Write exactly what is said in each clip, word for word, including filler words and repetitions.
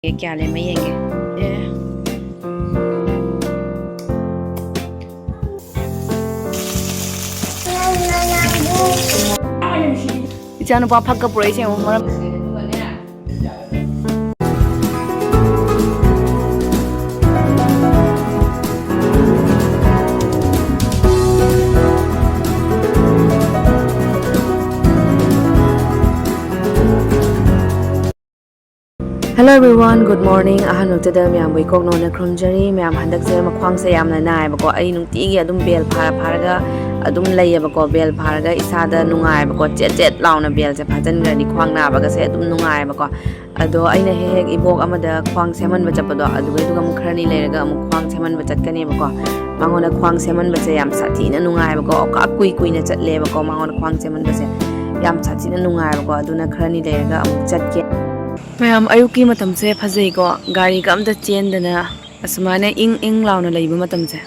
ꯀꯌꯥ ꯂꯩꯃ ꯌꯦꯡꯒꯦ꯫ ꯑꯦ꯫ ꯏꯆꯥꯅꯨꯄꯥ ꯐꯛꯀ ꯄꯨꯔꯛꯏꯁꯦ ꯌꯦꯡꯉꯣ, ꯃꯔꯝ꯫ Hello everyone, good morning. ꯑꯍꯥꯟꯕꯃꯛꯇꯗ ꯃꯌꯥꯝꯕꯨ ꯏꯀꯣꯛ ꯅꯧꯅ ꯈꯨꯔꯨꯝꯖꯔꯤ꯫ ꯃꯌꯥꯝ, ꯍꯟꯗꯛꯁꯦ ꯃꯈ꯭ꯋꯥꯡꯁꯦ ꯌꯥꯝꯅ ꯅꯥꯏꯌꯦꯕꯀꯣ꯫ ꯑꯩ ꯅꯨꯡꯇꯤꯒꯤ ꯑꯗꯨꯝ ꯕꯦꯜ ꯐꯥꯔ ꯐꯥꯔꯒ ꯑꯗꯨꯝ ꯂꯩꯌꯦꯕꯀꯣ꯫ ꯕꯦꯜ ꯐꯥꯔꯒ ꯏꯁꯥꯗ ꯅꯨꯡꯉꯥꯏꯕꯀꯣ꯫ ꯆꯦꯠ ꯆꯦꯠ ꯂꯥꯎꯅ ꯕꯦꯜꯁꯦ ꯐꯥꯖꯤꯟꯈ꯭ꯔꯗꯤ ꯈ꯭ꯋꯥꯡ ꯅꯥꯕꯒꯁꯦ ꯑꯗꯨꯝ ꯅꯨꯡꯉꯥꯏꯌꯦꯕꯀꯣ꯫ ꯑꯗꯣ ꯑꯩꯅ ꯍꯦꯛ ꯍꯦꯛ ꯏꯕꯣꯛ ꯑꯃꯗ ꯈ꯭ꯋꯥꯡ ꯁꯦꯝꯍꯟꯕ ꯆꯠꯄꯗꯣ, ꯑꯗꯨꯒꯩꯗꯨꯒ ꯑꯃꯨꯛ ꯈꯔꯅꯤ ꯂꯩꯔꯒ ꯑꯃꯨꯛ ꯈ꯭ꯋꯥꯡ ꯁꯦꯝꯍꯟꯕ ꯆꯠꯀꯅꯦꯕꯀꯣ꯫ ꯃꯉꯣꯟꯗ ꯈ꯭ꯋꯥꯡ ꯁꯦꯝꯍꯟꯕꯁꯦ ꯌꯥꯝ ꯁꯥꯊꯤꯅ ꯅꯨꯡꯉꯥꯏꯌꯦꯕꯀꯣ꯫ ꯑꯣꯀꯥ ꯀꯨꯏ ꯀꯨꯏꯅ ꯆꯠꯂꯦꯕꯀꯣ ꯃꯉꯣꯟꯗ ꯈ꯭ꯋꯥꯡ ꯁꯦꯝꯍꯟꯕꯁꯦ꯫ ꯌꯥꯝ ꯁꯥꯊꯤꯅ ꯅꯨꯡꯉꯥꯏꯌꯦꯕꯀꯣ꯫ ꯑꯗꯨꯅ ꯈꯔꯅꯤ ꯂꯩꯔꯒ ꯑꯃꯨꯛ ꯆꯠꯀꯦ꯫ ꯃꯌꯥꯝ, ꯑꯌꯨꯛꯀꯤ ꯃꯇꯝꯁꯦ ꯐꯖꯩꯀꯣ, ꯒꯥꯔꯤꯒ ꯑꯝꯇ ꯆꯦꯟꯗꯅ ꯑꯁꯨꯃꯥꯏꯅ ꯏꯪ ꯏꯪ ꯂꯥꯎꯅ ꯂꯩꯕ ꯃꯇꯝꯁꯦ꯫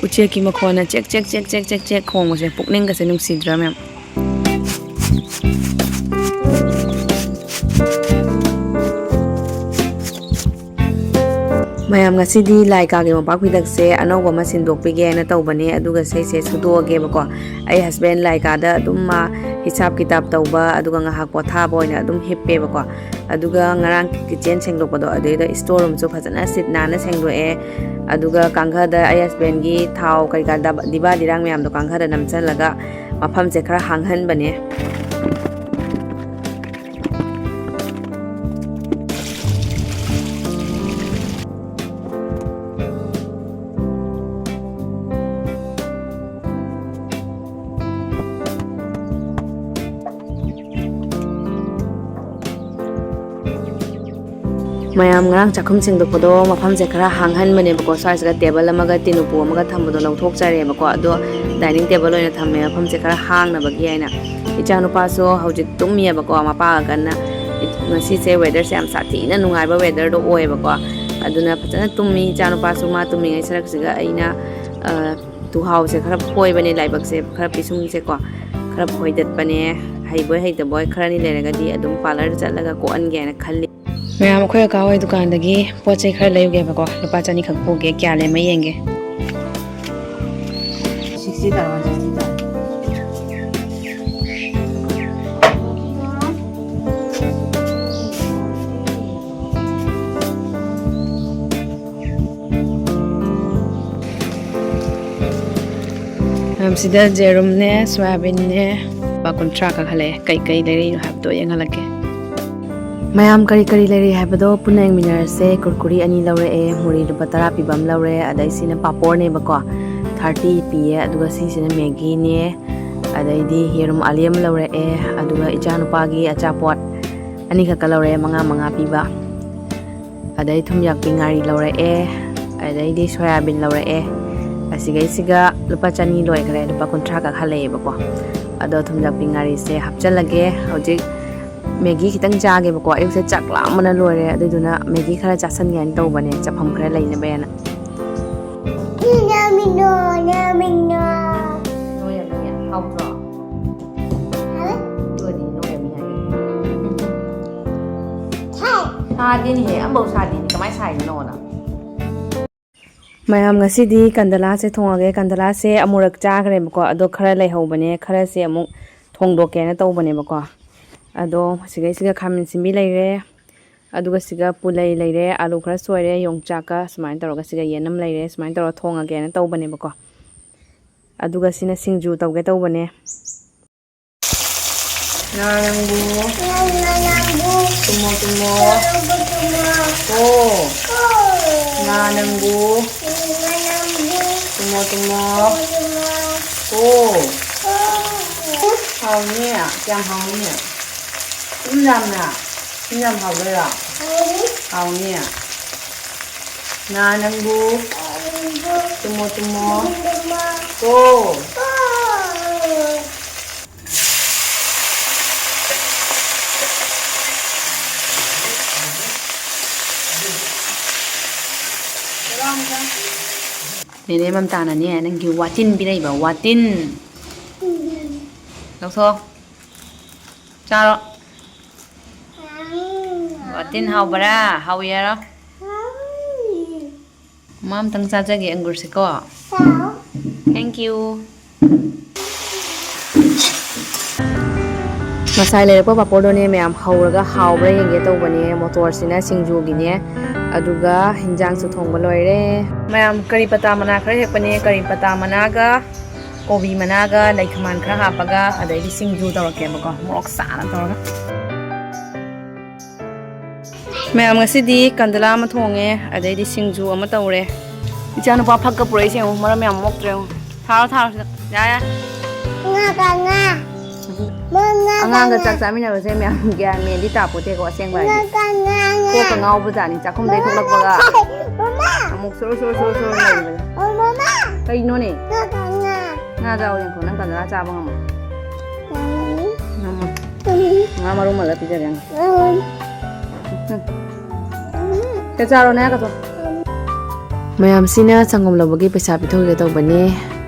ꯎꯆꯦꯛꯀꯤ ꯃꯈꯣꯟꯅ ꯆꯦꯛ ꯆꯦꯛ ꯆꯦꯛ ꯆꯦꯛ ꯆꯦꯛ ꯆꯦꯛ ꯈꯣꯡꯕꯁꯦ ꯄꯨꯛꯅꯤꯡꯒꯁꯦ ꯅꯨꯡꯁꯤꯗ꯭ꯔꯥ ꯃꯌꯥꯝ? ꯃꯌꯥꯝ, ꯉꯁꯤꯗꯤ ꯂꯥꯏ ꯀꯥꯒꯤ ꯃꯣꯝꯄꯥꯛ ꯐꯤꯗꯛꯁꯦ ꯑꯅꯧꯕ ꯑꯃ ꯁꯤꯟꯗꯣꯛꯄꯤꯒꯦ ꯍꯥꯏꯅ ꯇꯧꯕꯅꯦ, ꯑꯗꯨꯒ ꯁꯤꯁꯦ ꯁꯨꯗꯣꯛꯑꯒꯦꯕꯀꯣ꯫ ꯑꯩ husband ꯂꯥꯏ ꯀꯥꯗ ꯑꯗꯨꯝ ꯃꯥ ꯍꯤꯁꯥꯞ ꯀꯤꯇꯥꯞ ꯇꯧꯕ, ꯑꯗꯨꯒ ꯉꯥꯏꯍꯥꯛ ꯄꯣꯊꯥꯕ ꯑꯣꯏꯅ ꯑꯗꯨꯝ ꯍꯤꯞꯄꯦꯕꯀꯣ꯫ ꯑꯗꯨꯒ ꯉꯔꯥꯡ kitchen ꯁꯦꯡꯗꯣꯛꯄꯗꯣ, ꯑꯗꯨꯗꯩꯗ store roomꯁꯨ ꯐꯖꯅ ꯁꯤꯠ ꯅꯥꯟꯅ ꯁꯦꯡꯗꯣꯛꯑꯦ꯫ ꯑꯗꯨꯒ ꯀꯥꯡꯈꯗ ꯑꯩ husbandꯒꯤ ꯊꯥꯎ ꯀꯩꯀꯥ ꯗꯕ-, ꯗꯤꯕꯥ ꯗꯤꯔꯥꯡ ꯃꯌꯥꯝꯗꯣ ꯀꯥꯡꯈꯗ ꯅꯝꯁꯤꯜꯂꯒ ꯃꯐꯝꯁꯦ ꯈꯔ ꯍꯥꯡꯍꯟꯕꯅꯦ꯫ ꯃꯌꯥꯝ, ꯉꯔꯥꯡ ꯆꯥꯛꯈꯨꯝ ꯁꯦꯡꯗꯣꯛꯄꯗꯣ ꯃꯐꯝꯁꯦ ꯈꯔ ꯍꯥꯡꯍꯟꯕꯅꯦꯕꯀꯣ꯫ ꯁ꯭ꯋꯥꯏꯁꯤꯗ table ꯑꯃꯒ ꯇꯤꯟ ꯎꯄꯨ ꯑꯃꯒ ꯊꯝꯕꯗꯣ ꯂꯧꯊꯣꯛꯆꯔꯦꯕꯀꯣ꯫ ꯑꯗꯣ dining table ꯑꯣꯏꯅ ꯊꯝꯃꯦ, ꯃꯐꯝꯁꯦ ꯈꯔ ꯍꯥꯡꯅꯕꯒꯤ ꯍꯥꯏꯅ꯫ ꯏꯆꯥꯅꯨꯄꯥꯁꯨ ꯍꯧꯖꯤꯛ ꯇꯨꯝꯃꯤꯑꯕꯀꯣ, ꯃꯄꯥꯒ ꯀꯟꯅ꯫ ꯉꯁꯤꯁꯦ weatherꯁꯦ ꯌꯥꯝ ꯁꯥꯊꯤꯅ ꯅꯨꯡꯉꯥꯏꯕ weatherꯗꯣ ꯑꯣꯏꯌꯦꯕꯀꯣ꯫ ꯑꯗꯨꯅ ꯐꯖꯅ ꯇꯨꯝꯃꯤ ꯏꯆꯥꯅꯨꯄꯥꯁꯨ꯫ ꯃꯥ ꯇꯨꯝꯃꯤꯉꯩ ꯁꯔꯛꯁꯤꯒ ꯑꯩꯅ, ꯑ, ꯇꯨꯍꯥꯎꯁꯦ ꯈꯔ ꯐꯣꯏꯕꯅꯦ, ꯂꯥꯏꯕꯛꯁꯦ ꯈꯔ, ꯄꯤꯁꯨꯝꯁꯦꯀꯣ ꯈꯔ ꯐꯣꯏꯗꯠꯄꯅꯦ꯫ ꯍꯩꯕꯣꯏ ꯍꯩꯇꯕꯣꯏ ꯈꯔꯅꯤ ꯂꯩꯔꯒꯗꯤ ꯑꯗꯨꯝ parlourꯗ ꯆꯠꯂꯒ ꯀꯣꯛꯍꯟꯒꯦ ꯍꯥꯏꯅ ꯈꯜꯂꯤ꯫ ꯃꯌꯥꯝ, ꯑꯩꯈꯣꯏ ꯀꯀꯥ ꯍꯣꯏ ꯗꯨꯀꯥꯟꯗꯒꯤ ꯄꯣꯠ ꯆꯩ ꯈꯔ ꯂꯩꯔꯨꯒꯦꯕꯀꯣ꯫ ꯂꯨꯄꯥ ꯆꯅꯤꯈꯛ ꯄꯨꯒꯦ, ꯀꯌꯥ ꯂꯦꯝꯃ ꯌꯦꯡꯒꯦ꯫ ꯁꯤꯛꯁꯇꯤ ꯇꯥꯔꯣ, ꯁꯤꯛꯁꯇꯤ ꯇꯥꯔꯣ꯫ ꯃꯌꯥꯝ, ꯁꯤꯗ ꯖꯦꯔꯨꯝꯅꯦ, ꯁꯣꯌꯥꯕꯤꯟꯅꯦ, ꯂꯨꯄꯥ ꯀꯨꯟꯊ꯭ꯔꯥ ꯀꯛꯍꯜꯂꯛꯑꯦ꯫ ꯀꯩ ꯀꯩ ꯂꯩꯔꯛꯏꯅꯣ ꯍꯥꯏꯕꯗꯣ ꯌꯦꯡꯍꯜꯂꯛꯀꯦ꯫ ꯃꯌꯥꯝ, ꯀꯔꯤ ꯀꯔꯤ ꯂꯩꯔꯛꯏ ꯍꯥꯏꯕꯗꯣ ꯄꯨꯟꯅ ꯌꯦꯡꯃꯤꯟꯅꯔꯁꯦ꯫ ꯀꯨꯔꯀꯨꯔꯤ ꯑꯅꯤ ꯂꯧꯔꯛꯑꯦ, ꯃꯨꯔꯤ ꯂꯨꯄꯥ ꯇꯔꯥ ꯄꯤꯕ ꯑꯃ ꯂꯧꯔꯦ, ꯑꯗꯩ ꯁꯤꯅ ꯄꯥꯄꯣꯔꯅꯦꯕꯀꯣ, ꯊꯥꯔꯇꯤ ꯄꯤꯌꯦ, ꯑꯗꯨꯒ ꯁꯤꯁꯤꯅ ꯃꯦꯒꯤꯅꯦ, ꯑꯗꯩꯗꯤ ꯌꯦꯔꯨꯝ ꯑꯂꯤ ꯑꯃ ꯂꯧꯔꯛꯑꯦ, ꯑꯗꯨꯒ ꯏꯆꯥꯅꯨꯄꯥꯒꯤ ꯑꯆꯥꯄꯣꯠ ꯑꯅꯤꯈꯛꯀ ꯂꯧꯔꯛꯑꯦ, ꯃꯉꯥ ꯃꯉꯥ ꯄꯤꯕ꯫ ꯑꯗꯩ ꯊꯨꯝꯌꯥꯛꯄꯤ ꯉꯥꯔꯤ ꯂꯧꯔꯛꯑꯦ, ꯑꯗꯩꯗꯤ ꯁꯣꯌꯥꯕꯤꯟ ꯂꯧꯔꯛꯑꯦ꯫ ꯑꯁꯤꯒꯩꯁꯤꯒ ꯂꯨꯄꯥ ꯆꯅꯤ ꯂꯣꯏꯈ꯭ꯔꯦ, ꯂꯨꯄꯥ ꯀꯨꯟꯊ꯭ꯔꯥ ꯈꯛ ꯍꯜꯂꯛꯑꯦꯕꯀꯣ꯫ ꯑꯗꯣ ꯊꯨꯝꯌꯥꯛꯄꯤ ꯉꯥꯔꯤꯁꯦ ꯍꯥꯞꯆꯜꯂꯒꯦ꯫ ꯍꯧꯖꯤꯛ ꯃꯦꯒꯤ ꯈꯤꯇꯪ ꯆꯥꯒꯦꯕꯀꯣ, ꯑꯌꯨꯛꯁꯦ ꯆꯥꯛ ꯂꯥꯝꯕꯅ ꯂꯣꯏꯔꯦ, ꯑꯗꯨꯗꯨꯅ ꯃꯦꯒꯤ ꯈꯔ ꯆꯥꯁꯟꯒꯦ ꯍꯥꯏꯅ ꯇꯧꯕꯅꯦ, ꯆꯐꯝ ꯈꯔ ꯂꯩꯅꯕ ꯍꯥꯏꯅ꯫ ꯌꯥꯝꯃꯤꯅꯣ, ꯌꯥꯝꯃꯤꯅꯣ꯫ ꯅꯣꯏ ꯌꯥꯝ ꯍꯥꯎꯇ꯭ꯔꯣ? ꯍꯥꯎꯋꯦ꯫ ꯑꯗꯨꯒꯗꯤ ꯅꯣꯏ ꯌꯥꯝ ꯌꯥꯏꯌꯦ꯫ ꯁꯥꯏ꯫ ꯁꯥꯗꯦꯅꯦꯍꯦ, ꯑꯝꯐꯥꯎ ꯁꯥꯗꯦꯅꯦ, ꯀꯃꯥꯏꯅ ꯁꯥꯏꯅꯣ ꯅꯉꯣꯟꯗ? ꯃꯌꯥꯝ, ꯉꯁꯤꯗꯤ ꯀꯟꯗꯂꯥꯁꯦ ꯊꯣꯡꯉꯒꯦ꯫ ꯀꯟꯗꯂꯥꯁꯦ ꯑꯃꯨꯔꯛ ꯆꯥꯈ꯭ꯔꯦꯕꯀꯣ, ꯑꯗꯣ ꯈꯔ ꯂꯩꯍꯧꯕꯅꯦ, ꯈꯔꯁꯦ ꯑꯃꯨꯛ ꯊꯣꯡꯗꯣꯛꯀꯦꯅ ꯇꯧꯕꯅꯦꯕꯀꯣ꯫ ꯑꯗꯣ ꯁꯤꯒꯩꯁꯤꯒ ꯈꯥꯃꯦꯟ ꯑꯁꯤꯟꯕꯤ ꯂꯩꯔꯦ, ꯑꯗꯨꯒ ꯁꯤꯒ ꯄꯨꯂꯩ ꯂꯩꯔꯦ, ꯑꯂꯨ ꯈꯔ ꯁꯣꯏꯔꯦ, ꯌꯣꯡꯆꯥꯛꯀ ꯁꯨꯃꯥꯏꯅ ꯇꯧꯔꯒ ꯁꯤꯒ ꯌꯦꯅꯝ ꯂꯩꯔꯦ, ꯁꯨꯃꯥꯏꯅ ꯇꯧꯔꯒ ꯊꯣꯡꯉꯒꯦꯅ ꯇꯧꯕꯅꯦꯕꯀꯣ꯫ ꯑꯗꯨꯒ ꯁꯤꯅ ꯁꯤꯡꯖꯨ ꯇꯧꯒꯦ ꯇꯧꯕꯅꯦ꯫ ꯅꯥ ꯅꯪꯕꯨ꯫ ꯅꯥ ꯅꯪꯕꯨ꯫ ꯇꯨꯝꯃꯣ, ꯇꯨꯝꯃꯣ꯫ ꯇꯨꯝꯃꯣ, ꯇꯨꯝꯃꯣ꯫ ꯀꯣ꯫ ꯀꯣ꯫ ꯅꯥ ꯅꯪꯕꯨ꯫ ꯅꯥ ꯅꯪꯕꯨ꯫ ꯇꯨꯝꯃꯣ, ꯇꯨꯝꯃꯣ꯫ ꯇꯨꯝꯃꯣ, ꯇꯨꯝꯃꯣ꯫ ꯀꯣ꯫ ꯀꯣ꯫ ꯍꯥꯎꯅꯤ? ꯀꯌꯥꯝ ꯍꯥꯎꯅꯤ? ꯁꯨꯝ ꯌꯥꯝꯅ? ꯁꯨꯝ ꯌꯥꯝ ꯍꯥꯎꯗꯣꯏꯔꯣ? ꯍꯥꯎꯅꯤ꯫ ꯍꯥꯎꯅꯤ? ꯅꯥ ꯅꯪꯕꯨ꯫ ꯅꯥ ꯅꯪꯕꯨ꯫ ꯇꯨꯝꯃꯣ, ꯇꯨꯝꯃꯣ꯫ ꯇꯨꯝꯃꯣ, ꯇꯨꯝꯃꯣ꯫ ꯀꯣ꯫ ꯀꯣ꯫ ꯅꯦꯅꯦ ꯃꯝꯇꯥꯅꯅꯦ ꯅꯪꯒꯤ ꯋꯥꯇꯤꯟ ꯄꯤꯔꯛꯏꯕ, ꯋꯥꯇꯤꯟ꯫ ꯂꯧꯊꯣꯛꯑꯣ꯫ ꯆꯥꯔꯣ꯫ ꯋꯥꯇꯤꯟ ꯍꯥꯎꯕ꯭ꯔꯥ? ꯍꯥꯎꯏ ꯍꯥꯏꯔꯣ? ꯃꯃꯥ ꯑꯝꯇꯪ ꯆꯥꯖꯒꯦ ꯑꯪꯒꯨꯔꯁꯦꯀꯣ꯫ Thank you꯫ ꯉꯁꯥꯏ ꯂꯩꯔꯛꯄ ꯄꯥꯄꯣꯔꯗꯣꯅꯦ ꯃꯌꯥꯝ, ꯍꯧꯔꯒ ꯍꯥꯎꯕ꯭ꯔꯥ ꯌꯦꯡꯒꯦ ꯇꯧꯕꯅꯦ꯫ ꯃꯣꯇꯣꯔꯁꯤꯅ ꯁꯤꯡꯖꯨꯒꯤꯅꯦ, ꯑꯗꯨꯒ ꯍꯤꯟꯖꯥꯡꯁꯨ ꯊꯣꯡꯕ ꯂꯣꯏꯔꯦ꯫ ꯃꯌꯥꯝ, ꯀꯔꯤ ꯄꯇꯥ ꯃꯅꯥ ꯈꯔ ꯍꯦꯛꯄꯅꯦ, ꯀꯔꯤ ꯄꯇꯥ ꯃꯅꯥꯒ ꯀꯣꯕꯤ ꯃꯅꯥꯒ ꯂꯩꯈꯃꯥꯟ ꯈꯔ ꯍꯥꯞꯄꯒ, ꯑꯗꯩꯗꯤ ꯁꯤꯡꯖꯨ ꯇꯧꯔꯛꯀꯦꯕꯀꯣ, ꯃꯣꯔꯣꯛ ꯁꯥꯅ ꯇꯧꯔꯒ꯫ ꯃꯌꯥꯝ, ꯉꯁꯤꯗꯤ ꯀꯟꯗꯂꯥ ꯑꯃ ꯊꯣꯡꯉꯦ, ꯑꯗꯩꯗꯤ ꯁꯤꯡꯖꯨ ꯑꯃ ꯇꯧꯔꯦ꯫ ꯏꯆꯥꯅꯨꯄꯥ ꯐꯛꯀ ꯄꯨꯔꯛꯏꯁꯦ ꯌꯦꯡꯉꯨ, ꯃꯔꯝ ꯌꯥꯝ ꯃꯣꯛꯇ꯭ꯔꯦ ꯌꯦꯡꯉꯨ꯫ ꯊꯥꯔꯣ, ꯊꯥꯔꯣ ꯁꯤꯗ꯫ ꯌꯥ, ꯌꯥ꯫ ꯉꯥ ꯀ ꯉꯥ꯫ ꯃꯥ ꯉꯥ ꯀ ꯑꯉꯥꯡꯒ ꯉꯥ꯫ ꯆꯥꯛ ꯆꯥꯃꯤꯟꯅꯕꯁꯦ ꯃꯌꯥꯝ ꯒ꯭ꯌꯥꯟ ꯃꯦꯟꯗꯤ ꯇꯥꯄꯣꯠꯇꯦꯀꯣ, ꯑꯁꯦꯡꯕ ꯉꯥ ꯍꯥꯏꯗꯤ꯫ ꯀ ꯉꯥ ꯉꯥ꯫ ꯀꯣꯛꯀ ꯉꯥꯎꯕꯖꯥꯠꯅꯤ, ꯆꯥꯛꯈꯨꯝꯗꯩ ꯊꯣꯛꯂꯛꯄꯒ꯫ ꯃꯃꯥ꯫ ꯑꯃꯨꯛ ꯁꯨꯔꯨ ꯁꯨꯔꯨ ꯁꯨꯔꯨ ꯁꯨꯔꯨ ꯂꯩꯕꯗꯣ꯫ ꯑꯣ, ꯃꯃꯥ꯫ ꯀꯩꯅꯣꯅꯦ? ꯉꯥ ꯀ ꯉꯥ꯫ ꯉꯥ ꯆꯥꯎ ꯌꯦꯡꯈꯣ, ꯅꯪ ꯀꯟꯗꯂꯥ ꯆꯥꯕ ꯉꯝꯃꯣ꯫ ꯉꯝꯃꯅꯤ꯫ ꯉꯝꯃꯣ꯫ ꯉꯝꯃꯅꯤ꯫ ꯉꯥ ꯃꯔꯨ ꯃꯜꯂ ꯄꯤꯖꯒꯦ꯫ ꯉꯝꯃꯅꯤ꯫ ꯎꯝ꯫ ꯆꯥꯔꯣ, ꯅꯌꯥ ꯀꯥꯊꯣꯛ꯫ ꯃꯌꯥꯝꯁꯤꯅ ꯁꯪꯒꯣꯝ ꯂꯧꯕꯒꯤ ꯄꯩꯁꯥ ꯄꯤꯊꯣꯛꯈꯤꯒꯦ ꯇꯧꯕꯅꯦ꯫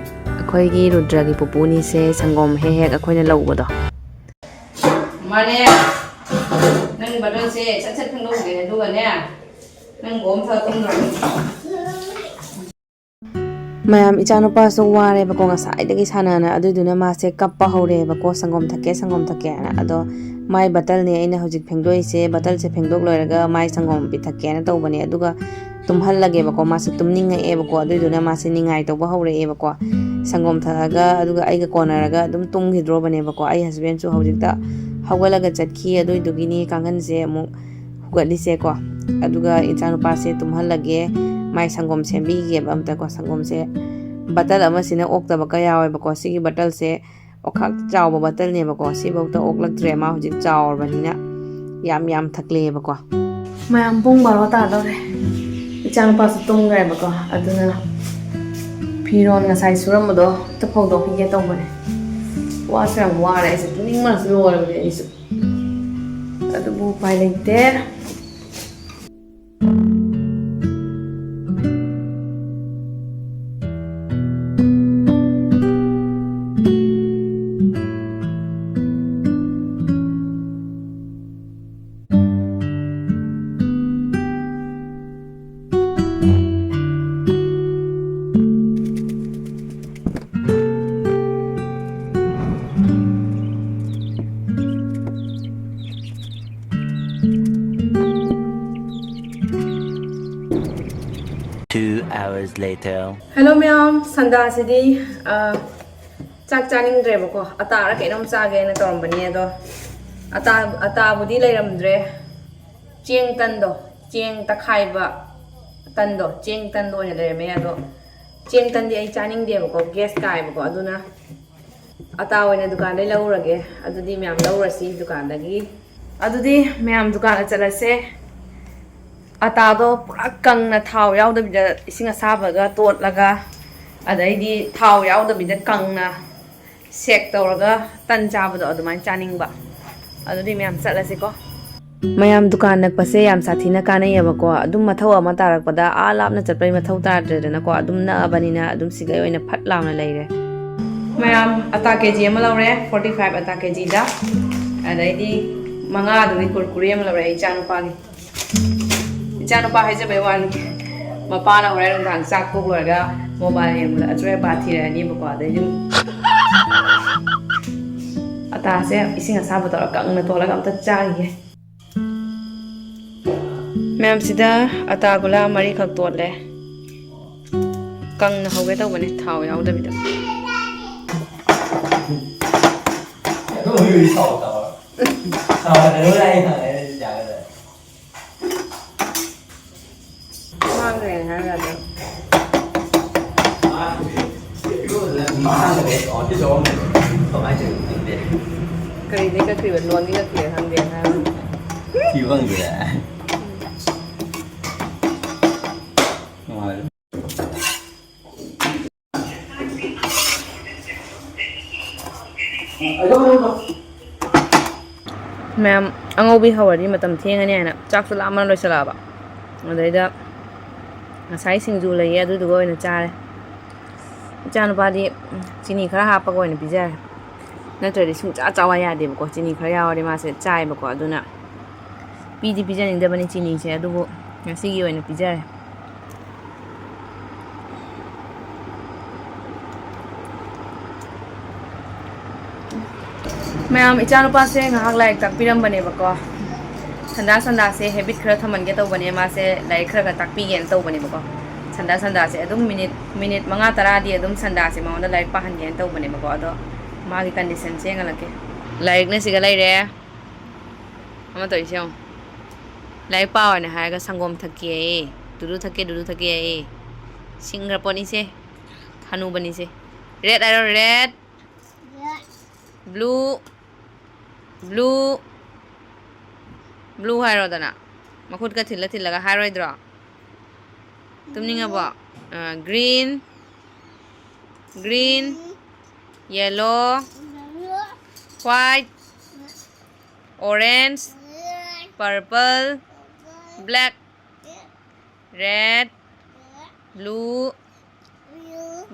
ꯑꯩꯈꯣꯏꯒꯤ ꯔꯨꯗ꯭ꯔꯒꯤ ꯄꯨꯄꯨꯅꯤꯁꯦ ꯁꯪꯒꯣꯝ ꯍꯦꯛ ꯍꯦꯛ ꯑꯩꯈꯣꯏꯅ ꯂꯧꯕꯗꯣ꯫ ꯃꯥꯅꯦ, ꯅꯪ ꯕꯇꯜꯁꯦ ꯁꯠ ꯁꯠ ꯐꯦꯡꯗꯣꯛꯈꯤꯒꯦ, ꯑꯗꯨꯒꯅꯦ, ꯅꯪ ꯒꯣꯝ ꯊꯛꯑ ꯇꯨꯝꯗ꯭ꯔꯣ? ꯃꯌꯥꯝ, ꯏꯆꯥꯅꯨꯄꯥꯁꯨ ꯋꯥꯔꯦꯕꯀꯣ ꯉꯁꯥꯏꯗꯒꯤ ꯁꯥꯟꯅꯅ, ꯑꯗꯨꯏꯗꯨꯅ ꯃꯥꯁꯦ ꯀꯞꯄ ꯍꯧꯔꯦꯕꯀꯣ, "ꯁꯪꯒꯣꯝ ꯊꯛꯀꯦ, ꯁꯪꯒꯣꯝ ꯊꯛꯀꯦ" ꯍꯥꯏꯅ꯫ ꯑꯗꯣ ꯃꯥꯏ ꯕꯇꯜꯅꯦ ꯑꯩꯅ ꯍꯧꯖꯤꯛ ꯐꯦꯡꯗꯣꯛꯏꯁꯦ꯫ ꯕꯇꯜꯁꯦ ꯐꯦꯡꯗꯣꯛ ꯂꯣꯏꯔꯒ ꯃꯥꯏ ꯁꯪꯒꯣꯝ ꯄꯤꯊꯛꯀꯦꯅ ꯇꯧꯕꯅꯦ, ꯑꯗꯨꯒ ꯇꯨꯝꯍꯜꯂꯒꯦꯕꯀꯣ꯫ ꯃꯥꯁꯦ ꯇꯨꯝꯅꯤꯡꯉꯛꯑꯦꯕꯀꯣ, ꯑꯗꯨꯏꯗꯨꯅ ꯃꯥꯁꯦ ꯅꯤꯡꯉꯥꯏ ꯇꯧꯕ ꯍꯧꯔꯛꯑꯦꯕꯀꯣ꯫ ꯁꯪꯒꯣꯝ ꯊꯛꯑꯒ, ꯑꯗꯨꯒ ꯑꯩꯒ ꯀꯣꯟꯅꯔꯒ ꯑꯗꯨꯝ ꯇꯨꯝꯈꯤꯗ꯭ꯔꯣꯕꯅꯦꯕꯀꯣ꯫ ꯑꯩ ꯍꯁꯕꯦꯟꯁꯨ ꯍꯧꯖꯤꯛꯇ ꯍꯧꯒꯠꯂꯒ ꯆꯠꯈꯤ, ꯑꯗꯨꯏꯗꯨꯒꯤꯅꯤ ꯀꯥꯡꯈꯟꯁꯦ ꯑꯃꯨꯛ ꯍꯨꯒꯠꯂꯤꯁꯦꯀꯣ꯫ ꯑꯗꯨꯒ ꯏꯆꯥꯅꯨꯄꯥꯁꯦ ꯇꯨꯝꯍꯜꯂꯒꯦ, ꯃꯥꯏ ꯁꯪꯒꯣꯝ ꯁꯦꯝꯕꯤꯒꯦꯕ ꯑꯝꯇꯀꯣ꯫ ꯁꯪꯒꯣꯝꯁꯦ ꯕꯇꯜ ꯑꯃꯁꯤꯅ ꯑꯣꯛꯇꯕꯒ ꯌꯥꯎꯋꯦꯕꯀꯣ꯫ ꯁꯤꯒꯤ ꯕꯇꯜꯁꯦ ꯑꯣꯈꯥꯛ ꯆꯥꯎꯕ ꯕꯇꯜꯅꯦꯕꯀꯣ꯫ ꯁꯤꯐꯧꯗ ꯑꯣꯛꯂꯛꯇ꯭ꯔꯦ, ꯃꯥ ꯍꯧꯖꯤꯛ ꯆꯥꯎꯔꯕꯅꯤꯅ ꯌꯥꯝ ꯌꯥꯝ ꯊꯛꯂꯛꯑꯦꯕꯀꯣ꯫ ꯃꯌꯥꯝ, ꯄꯨꯡ ꯕꯥꯔꯣ ꯇꯥꯗꯧꯔꯦ꯫ ꯏꯆꯥꯅꯨꯄꯥꯁꯨ ꯇꯨꯝꯈ꯭ꯔꯦꯕꯀꯣ꯫ ꯑꯗꯨꯅ ꯐꯤꯔꯣꯟ ꯉꯁꯥꯏ ꯁꯨꯔꯝꯕꯗꯣ ꯑꯝꯇ ꯐꯧꯗꯣꯛꯈꯤꯒꯦ ꯇꯧꯕꯅꯦ꯫ ꯋꯥꯁꯨ ꯌꯥꯝ ꯋꯥꯔꯦ ꯑꯩꯁꯦ, ꯇꯨꯝꯅꯤꯡꯕꯅꯁꯨ ꯂꯣꯏꯔꯕꯅꯦ ꯑꯩꯁꯨ꯫ ꯑꯗꯨꯕꯨ ꯎꯄꯥꯏ ꯂꯩꯇꯦ꯫ Two hours later. Hello ꯃꯌꯥꯝ, ꯁꯟꯗꯥꯁꯤꯗꯤ ꯑ, ꯆꯥꯛ ꯆꯥꯅꯤꯡꯗ꯭ꯔꯦꯕꯀꯣ, ꯑꯇꯥꯔ ꯀꯩꯅꯣꯝ ꯆꯥꯒꯦꯅ ꯇꯧꯔꯝꯕꯅꯤ꯫ ꯑꯗꯣ ꯑꯇꯥ ꯑꯇꯥꯕꯨꯗꯤ ꯂꯩꯔꯝꯗ꯭ꯔꯦ꯫ ꯆꯦꯡ ꯇꯟꯗꯣ, ꯆꯦꯡ ꯇꯛꯈꯥꯏꯕ ꯇꯟꯗꯣ, ꯆꯦꯡ ꯇꯟꯗꯣ ꯑꯣꯏꯅ ꯂꯩꯔꯝꯃꯦ꯫ ꯑꯗꯣ ꯆꯦꯡ ꯇꯟꯗꯤ ꯑꯩ ꯆꯥꯅꯤꯡꯗꯦꯕꯀꯣ, ꯒ꯭ꯌꯥꯁ ꯀꯥꯏꯕꯀꯣ꯫ ꯑꯗꯨꯅ ꯑꯇꯥ ꯑꯣꯏꯅ ꯗꯨꯀꯥꯟꯗꯩ ꯂꯧꯔꯒꯦ꯫ ꯑꯗꯨꯗꯤ ꯃꯌꯥꯝ ꯂꯧꯔꯁꯤ ꯗꯨꯀꯥꯟꯗꯒꯤ꯫ ꯑꯗꯨꯗꯤ ꯃꯌꯥꯝ ꯗꯨꯀꯥꯟꯗ ꯆꯠꯂꯁꯦ꯫ ꯑꯇꯥꯗꯣ ꯄꯨꯔꯥ ꯀꯪꯅ, ꯊꯥꯎ ꯌꯥꯎꯗꯕꯤꯗ, ꯏꯁꯤꯡ ꯑꯁꯥꯕꯒ ꯇꯣꯠꯂꯒ, ꯑꯗꯩꯗꯤ ꯊꯥꯎ ꯌꯥꯎꯗꯕꯤꯗ ꯀꯪꯅ ꯁꯦꯛ ꯇꯧꯔꯒ ꯇꯟ ꯆꯥꯕꯗꯣ ꯑꯗꯨꯃꯥꯏꯅ ꯆꯥꯅꯤꯡꯕ꯫ ꯑꯗꯨꯗꯤ ꯃꯌꯥꯝ ꯆꯠꯂꯁꯤꯀꯣ꯫ ꯃꯌꯥꯝ ꯗꯨꯀꯥꯟ ꯅꯛꯄꯁꯦ ꯌꯥꯝ ꯁꯥꯊꯤꯅ ꯀꯥꯟꯅꯩꯌꯦꯕꯀꯣ꯫ ꯑꯗꯨꯝ ꯃꯊꯧ ꯑꯃ ꯇꯥꯔꯛꯄꯗ ꯑꯥ ꯂꯥꯞꯅ ꯆꯠꯄꯩ ꯃꯊꯧ ꯇꯥꯗ꯭ꯔꯦꯗꯅꯀꯣ꯫ ꯑꯗꯨꯝ ꯅꯛꯑꯕꯅꯤꯅ ꯑꯗꯨꯝ ꯁꯤꯗꯩ ꯑꯣꯏꯅ ꯐꯠ ꯂꯥꯎꯅ ꯂꯩꯔꯦ꯫ ꯃꯌꯥꯝ ꯑꯇꯥ ꯀꯦ ꯖꯤ ꯑꯃ ꯂꯧꯔꯦ, forty five ꯑꯇꯥ ꯀꯦ ꯖꯤꯗ꯫ ꯑꯗꯩꯗꯤ ꯃꯉꯥꯗꯨꯒꯤ ꯀꯨꯔꯀꯨꯔꯦ ꯑꯃ ꯂꯧꯔꯦ ꯏꯆꯥꯅꯨꯄꯥꯒꯤ꯫ ꯏꯆꯥꯅꯨꯄꯥ ꯍꯥꯏꯖꯕꯩ ꯋꯥꯅꯤ, ꯃꯄꯥꯅ ꯍꯣꯔꯦꯟ ꯅꯨꯡꯗꯥꯡ ꯆꯥꯛ ꯇꯣꯛ ꯂꯣꯏꯔꯒ ꯃꯣꯕꯥꯏꯜ ꯌꯦꯡꯕꯗ ꯑꯆꯣꯏ ꯑꯄꯥ ꯊꯤꯔꯛꯑꯅꯤꯕꯀꯣ꯫ ꯑꯗꯩꯗꯤ ꯑꯇꯥꯁꯦ ꯏꯁꯤꯡ ꯑꯁꯥꯕ ꯇꯧꯔꯒ ꯀꯪꯅ ꯇꯣꯠꯂꯒ ꯑꯝꯇ ꯆꯥꯈꯤꯒꯦ꯫ ꯃꯌꯥꯝꯁꯤꯗ ꯑꯇꯥ ꯒꯨꯂꯥ ꯃꯔꯤꯈꯛ ꯇꯣꯠꯂꯦ꯫ ꯀꯪꯅ ꯍꯧꯒꯦ ꯇꯧꯕꯅꯦ, ꯊꯥꯎ ꯌꯥꯎꯗꯕꯤꯗ꯫ ꯑꯗꯨꯝ ꯍꯧꯖꯤꯛ ꯍꯧꯖꯤꯛ ꯁꯥꯎ ꯇꯥꯕ꯫ ꯁꯥꯎ ꯇꯥꯕ ꯂꯥꯏ ꯈꯪꯉꯦ, ꯑꯗꯨꯗꯤ ꯌꯥꯒꯗ꯭ꯔꯥ? ꯃꯥꯡꯈ꯭ꯔꯦꯅ ꯍꯥꯏꯔꯒ ꯑꯗꯨꯝ꯫ ꯀꯔꯤꯗꯩ ꯀꯛꯈ꯭ꯔꯤꯕ? ꯂꯣꯟꯒꯤ ꯀꯛꯈ꯭ꯔꯤꯔ ꯈꯪꯗꯦ ꯍꯥꯏꯕ꯫ ꯊꯤꯕ ꯐꯪꯗ꯭ꯔꯦ꯫ ꯅꯨꯡꯉꯥꯏꯔꯦ꯫ ꯃꯌꯥꯝ ꯑꯉꯧꯕꯤ ꯍꯧꯔꯗꯤ ꯃꯇꯝ ꯊꯦꯡꯉꯅꯤ ꯍꯥꯏꯅ ꯆꯥꯛꯁꯨ ꯂꯥꯝꯃ ꯂꯣꯏꯁꯤꯜꯂꯛꯑꯕ꯫ ꯑꯗꯩꯗ ꯉꯁꯥꯏ ꯁꯤꯡꯖꯨ ꯂꯩꯌꯦ, ꯑꯗꯨꯗꯨꯒ ꯑꯣꯏꯅ ꯆꯥꯔꯦ꯫ ꯏꯆꯥꯅꯨꯄꯥꯗꯤ ꯆꯤꯅꯤ ꯈꯔ ꯍꯥꯞꯄꯒ ꯑꯣꯏꯅ ꯄꯤꯖꯔꯦ, ꯅꯠꯇ꯭ꯔꯗꯤ ꯁꯨꯡꯆꯥ ꯆꯥꯎ ꯌꯥꯗꯦꯕꯀꯣ꯫ ꯆꯤꯅꯤ ꯈꯔ ꯌꯥꯎꯔꯗꯤ ꯃꯥꯁꯦ ꯆꯥꯏꯕꯀꯣ꯫ ꯑꯗꯨꯅ ꯄꯤꯗꯤ ꯄꯤꯖꯅꯤꯡꯗꯕꯅꯤ ꯆꯤꯅꯤꯁꯦ, ꯑꯗꯨꯕꯨ ꯉꯁꯤꯒꯤ ꯑꯣꯏꯅ ꯄꯤꯖꯔꯦ꯫ ꯃꯌꯥꯝ, ꯏꯆꯥꯅꯨꯄꯥꯁꯦ ꯉꯥꯏꯍꯥꯛ ꯂꯥꯏꯔꯤꯛ ꯇꯥꯛꯄꯤꯔꯝꯕꯅꯦꯕꯀꯣ꯫ ꯁꯟꯗꯥ ꯁꯟꯗꯥꯁꯦ ꯍꯦꯕꯤꯠ ꯈꯔ ꯊꯝꯍꯟꯒꯦ ꯇꯧꯕꯅꯦ, ꯃꯥꯁꯦ ꯂꯥꯏꯔꯤꯛ ꯈꯔ ꯈꯔ ꯇꯥꯛꯄꯤꯒꯦꯅ ꯇꯧꯕꯅꯦꯕꯀꯣ꯫ ꯁꯟꯗꯥ ꯁꯟꯗꯥꯁꯦ ꯑꯗꯨꯝ ꯃꯤꯅꯤꯠ ꯃꯤꯅꯤꯠ ꯃꯉꯥ ꯇꯔꯥꯗꯤ ꯑꯗꯨꯝ ꯁꯟꯗꯥꯁꯦ ꯃꯉꯣꯟꯗ ꯂꯥꯏꯔꯤꯛ ꯄꯥꯍꯟꯒꯦꯅ ꯇꯧꯕꯅꯦꯕꯀꯣ꯫ ꯑꯗꯣ ꯃꯥꯒꯤ ꯀꯟꯗꯤꯁꯟꯁꯦ ꯌꯦꯡꯍꯜꯂꯛꯀꯦ꯫ ꯂꯥꯏꯔꯤꯛꯅ ꯁꯤꯒ ꯂꯩꯔꯦ꯫ ꯑꯃ ꯇꯧꯔꯤꯁꯦ ꯌꯦꯡꯉꯣ꯫ ꯂꯥꯏꯔꯤꯛ ꯄꯥꯎꯅꯦ ꯍꯥꯏꯔꯒ ꯁꯪꯒꯣꯝ ꯊꯛꯀꯦ ꯍꯥꯏꯌꯦ꯫ ꯗꯨꯗꯨ ꯊꯛꯀꯦ, ꯗꯨꯗꯨ ꯊꯛꯀꯦ ꯍꯥꯏꯌꯦ꯫ ꯁꯤꯡꯈ꯭ꯔ ꯄꯣꯠꯅꯤꯁꯦ꯫ ꯍꯅꯨꯕꯅꯤꯁꯦ꯫ ꯔꯦꯠ ꯍꯥꯏꯔꯣ, ꯔꯦꯠ꯫ ꯕ꯭ꯂꯨ꯫ ꯕ꯭ꯂꯨ꯫ ꯕ꯭ꯂꯨ ꯍꯥꯏꯔꯣꯗꯅ꯫ ꯃꯈꯨꯠꯀ ꯊꯤꯜꯂ ꯊꯤꯜꯂꯒ ꯍꯥꯏꯔꯣꯏꯗ꯭ꯔꯣ? ꯇꯨꯝꯅꯤꯡꯉꯕꯣ? ꯑ, green. Green. Yellow. White. Orange. Purple. Black. Red. Blue.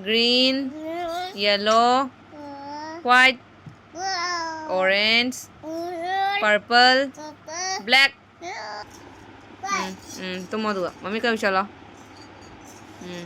Green. Yellow. White. Orange. Purple. Black. Um, um, ꯇꯨꯝꯃꯣ ꯑꯗꯨꯒ꯫ ꯃꯃꯤ ꯀꯩ ꯆꯠꯂꯣ꯫ ꯎꯝ꯫